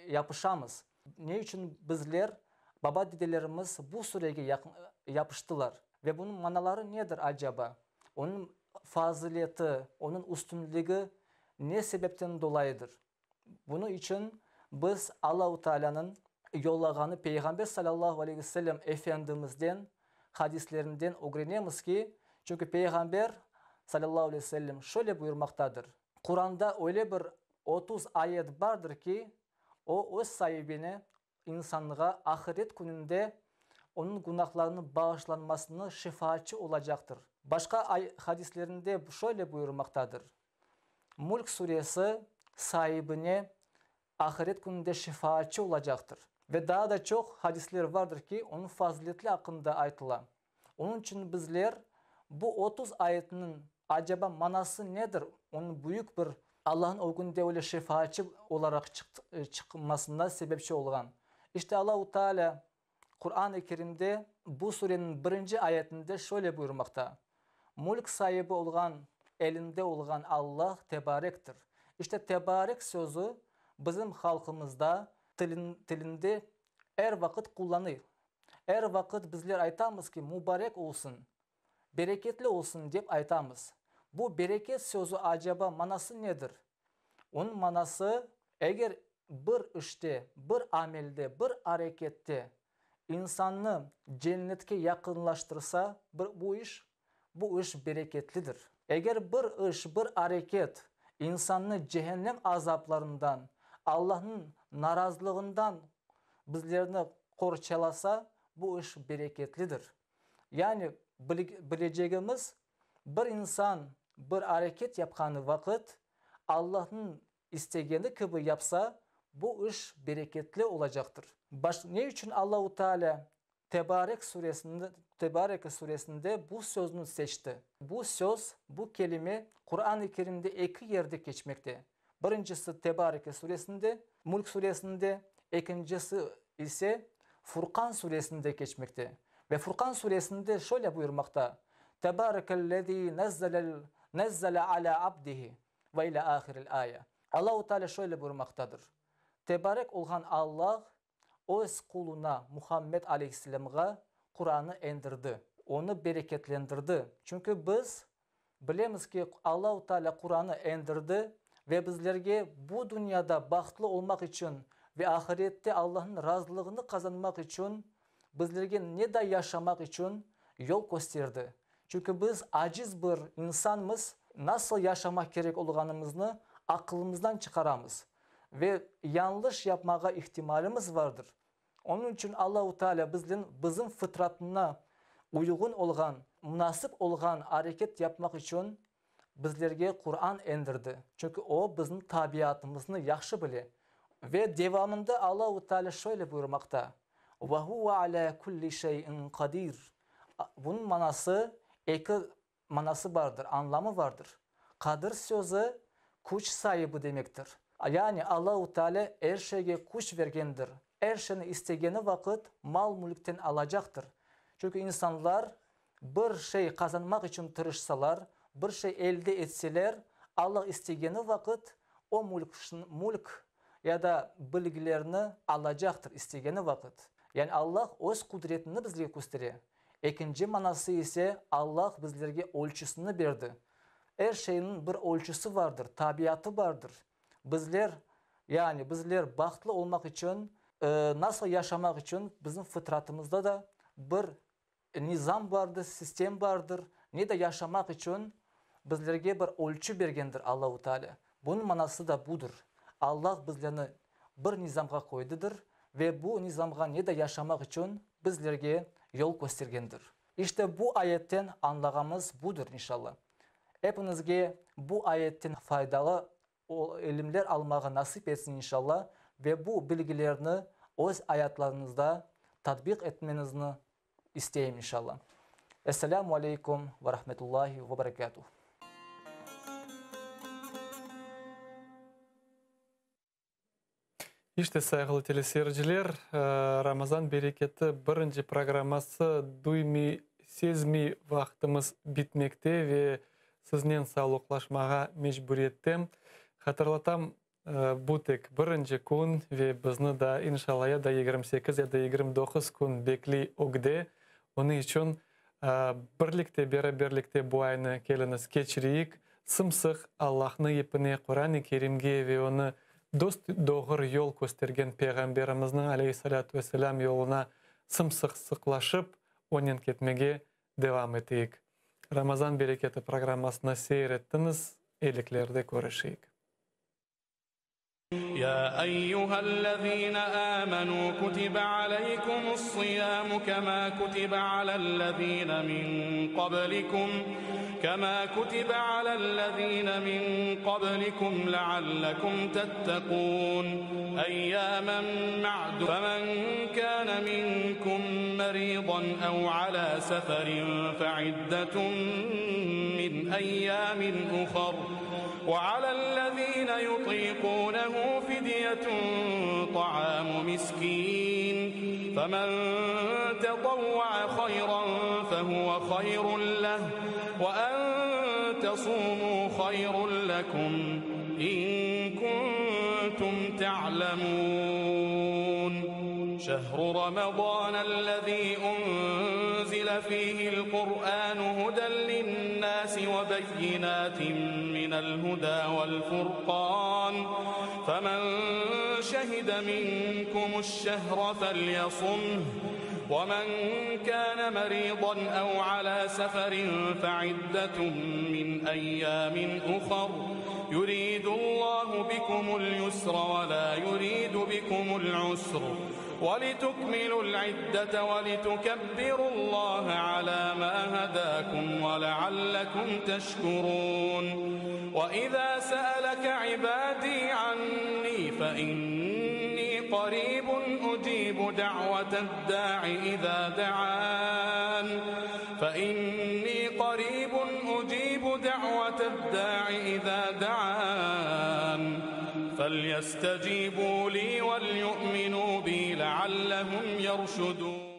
yapışamız. Ne içün bizler, baba-dedelerimiz bu surege yapıştılar ve bunıñ manaları nedir acaba? Onıñ fazileti, onıñ üstünligi ne sebepten dolayıdır? Bunıñ içün biz Allahu Taalânıñ yollağanı Peyğamber salâllahu aleyhi ve sellem Efendimizden hadislerinden ögrenemiz ki, çünki Peyğamber salâllahu aleyhi ve sellem şöyle buyurmaqtadır, Quranda öyle bir 30 ayet bardır ki, o öz saibine, insanğa ahiret kününde onıñ günahlarınıñ bağışlanmasını şefaatçı olacaqtır. Başqa hadislerinde şöyle buyurmaqtadır, Mülk suresi saibine ahiret kününde şefaatçı olacaqtır. Ve daa da çoq hadisler vardır ki, onıñ faziletli aqqında aytıla. Onıñ içün bizler bu 30 ayetniñ acaba manası nedir, onıñ büyük bir Allahnıñ ögünde öyle şefaatçı olaraq çıqmasına sebepçi olğan? İşte Allahu Teala Quran-ı Kerimde bu sureniñ birinci ayetinde şöyle buyurmaqta, Mülk saibi olğan, elinde olğan Allah tebarektir. İşte tebarek sözü. bizim halqımızda tilinde er vaqıt qullanıy. Er vaqıt bizler aytamız ki, mubarek olsun, bereketli olsun dep aytamız. Bu bereket sözü acaba manası nedir? Onıñ manası, eger bir işte, bir amelde, bir arekette insannı cennetke yaqınlaştırsa bir bu iş, bu iş bereketlidir. Eger bir iş, bir areket insannı cehennem azaplarından, Allahnıñ narazılığından bizlerni qorçalasa, bu iş bereketlidir. Yani bilecegimiz, bir insan bir areket yapqanı vaqıt, Allahnıñ istegeni kibi yapsa, bu iş bereketli olacaqtır. Baş, ne içün Allahu Teala Tebarek suresinde, Tebareke suresinde bu sözni seçti? Bu söz, bu kelime Quran-ı Kerimde eki yerde keçmekte. Birincisi Tebareke suresinde, Mülk suresinde, ekincisi ise Furqan suresinde keçmekte. Ve Furqan suresinde şöyle buyurmaqta, Tebarekellezî nezzelel nezzele alâ abdihi ve ilâ âhiril âye. Allahu Teala şöyle buyurmaqtadır, Tebarek olğan Allah Öz quluna Muhammed aleyhisselâmğa Quranı endirdi, onı bereketlendirdi. Çünki biz bilemiz ki, Allahu Teala Quranı endirdi ve bizlerge bu dünyada bahtlı olmaq içün ve ahirette Allahnıñ razılığını qazanmaq içün bizlerge ne da yaşamaq içün yol kösterdi. Çünki biz aciz bir insanmız, nasıl yaşamaq kerek olğanımıznı aqılımızdan çıqaramız ve yañlış yapmağa ihtimalimiz vardır. Onıñ içün Allahu Teala bizden bizim fıtratına uyğun olğan, munasip olğan areket yapmaq içün bizlerge Quran endirdi. Çünki O bizim tabiatımıznı yahşı bile. Ve devamında Allahu Teala şöyle buyurmaqta, Ve huve alâ kulli şeyin qadir. Bunıñ manası eki manası bardır, añlamı vardır. Qadir sözü küç saibi demektir. Yani Allahu Teala er şeyge küç bergendir. Er şeyni istegeni vaqıt mal-mülkten alacaqtır. Çünki insanlar bir şey qazanmaq içün tırışsalar, bir şey elde etseler, Allah istegeni vaqıt o mülk ya da bilgilerni alacaqtır istegeni vaqıt. Yani Allah öz qudretini bizge köstere. Ekinci manası ise Allah bizlerge ölçüsini berdi. Er şeyniñ bir ölçüsi vardır, tabiatı bardır. Bizler, yani bizler bahtlı olmaq içün, nasıl yaşamaq içün bizim fıtratımızda da bir nizam bardır, sistem bardır. Ne de yaşamaq içün bizlerge bir ölçü bergendir Allahu Teala. Bunıñ manası da budır. Allah bizlerni bir nizamğa qoydıdır ve bu nizamğa ne de yaşamaq içün bizlerge yol köstergendir. İşte bu ayetten añlağamız budır inşallah. Epiñizge bu ayetten faydalı ilimler almağa nasip etsin inşallah ve bu bilgilerni öz ayatlarıñızda tatbiq etmenizni isteyim inşallah. Esselamu aleykum ve rahmetullahi ve berekatuh. İşte, sayğılı teleseyirciler, Ramazan bereketi birinci programması duymiy, sezmiy vaqtımız bitmekte ve siznen sağlıqlaşmağa mecburiyettem. Hatırlatam, bu tek birinci kün ve bizni daa inşalla ya da 28, ya da 29 kün bekliy ögde. Onıñ içün birlikte, beraberlikte bu aynı keliñiz keçireyik. Sım-sıq Allahnıñ ipine, Quran-ı Kerimge ve onı dost-doğru yol köstergen Peyğamberimizniñ, aleyhi-salâtu ve-selâm, yoluna sım-sıq sıqlaşıp, onen ketmege devam eteyik. Ramazan bereketi programmasını seyir ettiñiz, eyliklerde körüşeyik. Ya eyyühellezine âmenû kutibe aleykumus-siyâmu kemâ kutibe alellezîne min qablikum kemâ kutibe alellezîne min qablikum leallekum tettekûn eyyâmen ma'dû femen kâne minkum merîdan ev alâ seferin feiddetun min eyyâmin uhar Ve alellezîne yutîkûnehu fidyetun ta'âmu miskîn, femen tetavva'a hayran fehuve hayrun leh, ve en tesûmû hayrun lekum in kuntum. kuntum ta'lemun. Şehru Ramazanellezî unzile fîhil Kur'anu huden linnâsi ve beyinâtin minel hudâ vel furqân. Femen şehide minkumuş-şehre felyasumh. Ve men kâne merîdan ev alâ seferin fe'iddetun min eyyâmin uhar. Yuridullahu bikumul yusra ve lâ yuridu bikumul usr. Ve litukmilul iddete ve litukebbirullâhe alâ mâ hedâkum ve leallekum teşkurûn. Ve izâ se'eleke ibâdî annî fe innî qarîbun ucîbu da'veted-dâ'i izâ de'ân. Fe innî qarîbun ucîbu da'veted-dâ'i izâ de'ân. Felyestecîbû lî velyu'minû bî leallehum yerşudûn.